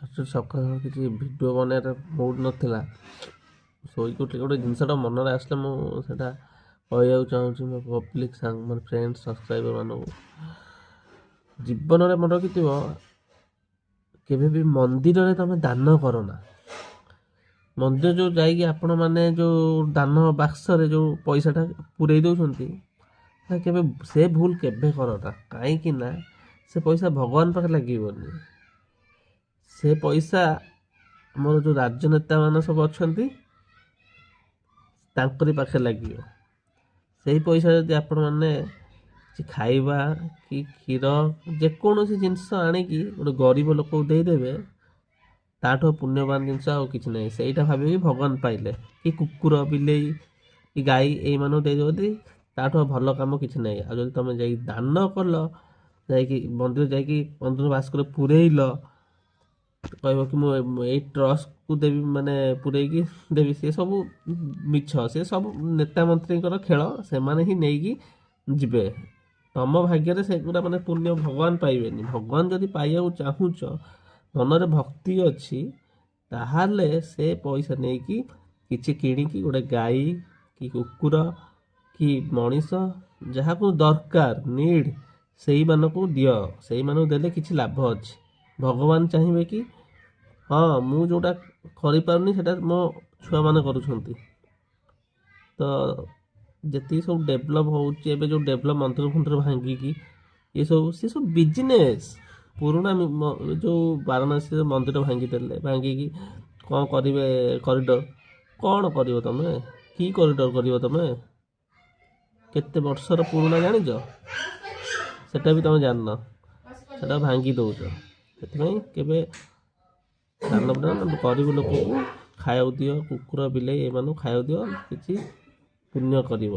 ସକାଳୁ କିଛି ଭିଡ଼ିଓ ବନେଇବାର ମୁଡ଼୍ ନଥିଲା। ଶୋଇକି ଉଠିକି ଗୋଟେ ଜିନିଷଟା ମନରେ ଆସିଲା, ମୁଁ ସେଇଟା କହିବାକୁ ଚାହୁଁଛି ମୋ ପବ୍ଲିକ୍ ସାଙ୍ଗ ମାନେ ଫ୍ରେଣ୍ଡ ସବସ୍କ୍ରାଇବରମାନଙ୍କୁ। ଜୀବନରେ ମନେ ରଖିଥିବ, କେବେ ବି ମନ୍ଦିରରେ ତୁମେ ଦାନ କର ନା। ମନ୍ଦିର ଯେଉଁ ଯାଇକି ଆପଣମାନେ ଯେଉଁ ଦାନ ବାକ୍ସରେ ଯେଉଁ ପଇସାଟା ପୂରେଇ ଦେଉଛନ୍ତି, କେବେ ସେ ଭୁଲ କେବେ କରନା। କାହିଁକି ନା ସେ ପଇସା ଭଗବାନ ପାଖରେ ଲାଗିବନି। ସେ ପଇସା ଆମର ଯେଉଁ ରାଜନେତା ମାନେ ସବୁ ଅଛନ୍ତି, ତାଙ୍କରି ପାଖରେ ଲାଗିବ। ସେଇ ପଇସା ଯଦି ଆପଣମାନେ କିଛି ଖାଇବା କି କ୍ଷୀର, ଯେକୌଣସି ଜିନିଷ ଆଣିକି ଗୋଟେ ଗରିବ ଲୋକକୁ ଦେଇଦେବେ, ତାଠୁ ପୁଣ୍ୟବାନ ଜିନିଷ ଆଉ କିଛି ନାହିଁ। ସେଇଟା ଭାବିକି ଭଗବାନ ପାଇଲେ କି କୁକୁର, ବିଲେଇ କି ଗାଈ, ଏଇମାନଙ୍କୁ ଦେଇଦେବ ଯଦି, ତାଠୁ ଆଉ ଭଲ କାମ କିଛି ନାହିଁ। ଆଉ ଯଦି ତୁମେ ଯାଇକି ଦାନ କଲ, ଯାଇକି ମନ୍ଦିର ଯାଇକି ମନ୍ଦିର ବାସ୍କରେ ପୂରେଇଲ, କହିବ କି ମୁଁ ଏଇ ଟ୍ରଷ୍ଟକୁ ଦେବି, ମାନେ ପୂରେଇକି ଦେବି, ସେ ସବୁ ମିଛ। ସେ ସବୁ ନେତା ମନ୍ତ୍ରୀଙ୍କର ଖେଳ, ସେମାନେ ହିଁ ନେଇକି ଯିବେ। ତମ ଭାଗ୍ୟରେ ସେଗୁଡ଼ା ମାନେ ପୁଣ୍ୟ ଭଗବାନ ପାଇବେନି। ଭଗବାନ ଯଦି ପାଇବାକୁ ଚାହୁଁଛ, ମନରେ ଭକ୍ତି ଅଛି, ତାହେଲେ ସେ ପଇସା ନେଇକି କିଛି କିଣିକି ଗୋଟେ ଗାଈ କି କୁକୁର କି ମଣିଷ, ଯାହାକୁ ଦରକାର, ନିଡ଼୍, ସେଇମାନଙ୍କୁ ଦିଅ। ସେଇମାନଙ୍କୁ ଦେଲେ କିଛି ଲାଭ ଅଛି। ଭଗବାନ ଚାହିଁବେ କି ହଁ, ମୁଁ ଯେଉଁଟା କରିପାରୁନି ସେଇଟା ମୋ ଛୁଆମାନେ କରୁଛନ୍ତି। ତ ଯେତିକି ସବୁ ଡେଭଲପ୍ ହେଉଛି ଏବେ, ଯେଉଁ ଡେଭଲପ୍ ମନ୍ଦିର ଫନ୍ଦିର ଭାଙ୍ଗିକି ଏସବୁ, ସେ ସବୁ ବିଜନେସ୍। ପୁରୁଣା ଯେଉଁ ବାରାଣସୀରେ ମନ୍ଦିର ଭାଙ୍ଗିଦେଲେ, ଭାଙ୍ଗିକି କ'ଣ କରିବେ? କରିଡର କ'ଣ କରିବ ତମେ? କି କରିଡର କରିବ ତମେ? କେତେ ବର୍ଷର ପୁରୁଣା ଜାଣିଛ? ସେଟା ବି ତମେ ଜାଣିନ, ସେଟା ଭାଙ୍ଗି ଦେଉଛ। ସେଥିପାଇଁ କେବେ ଦାନ, ଗରିବ ଲୋକକୁ ଖାଇବାକୁ ଦିଅ, କୁକୁର ବିଲେଇ ଏମାନଙ୍କୁ ଖାଇବାକୁ ଦିଅ, କିଛି ପୁଣ୍ୟ କରିବ।